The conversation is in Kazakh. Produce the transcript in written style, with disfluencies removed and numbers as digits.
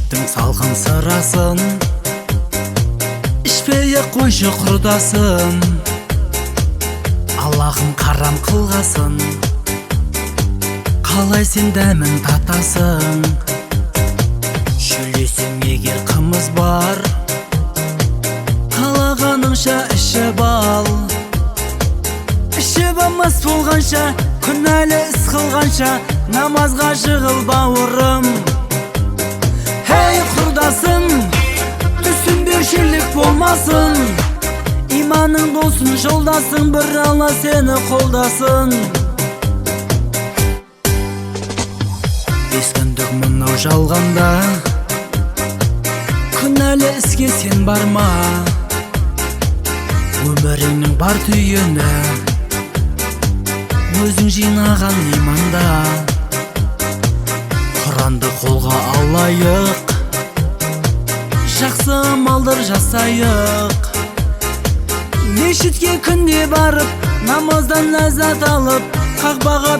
Мешіттің салқын сырасын ішпей-ақ қойшы, құрдасым. Аллахым қарам қылғасын, қалай сен дәмін татасың? Шөлдесең егер, қымыз бар, қалағаныңша ішіп ал. Ішіп мас болғанша, күнәлі іс қылғанша, намазға жығыл, бауырым. Ей, құрдасым, түсінбеушілік болмасын. Иманың болсын жолдасың, бір Алла сені қолдасын. 5 күндік мынау жалғанда күнәлі іске сен барма. Өміріңнің бар түйіні өзің жинаған иманда. Құранды қолға алайық, жақсы амалдар жасайық. Мешітке күнде барып, намаздан ләззат алып, Қағбаға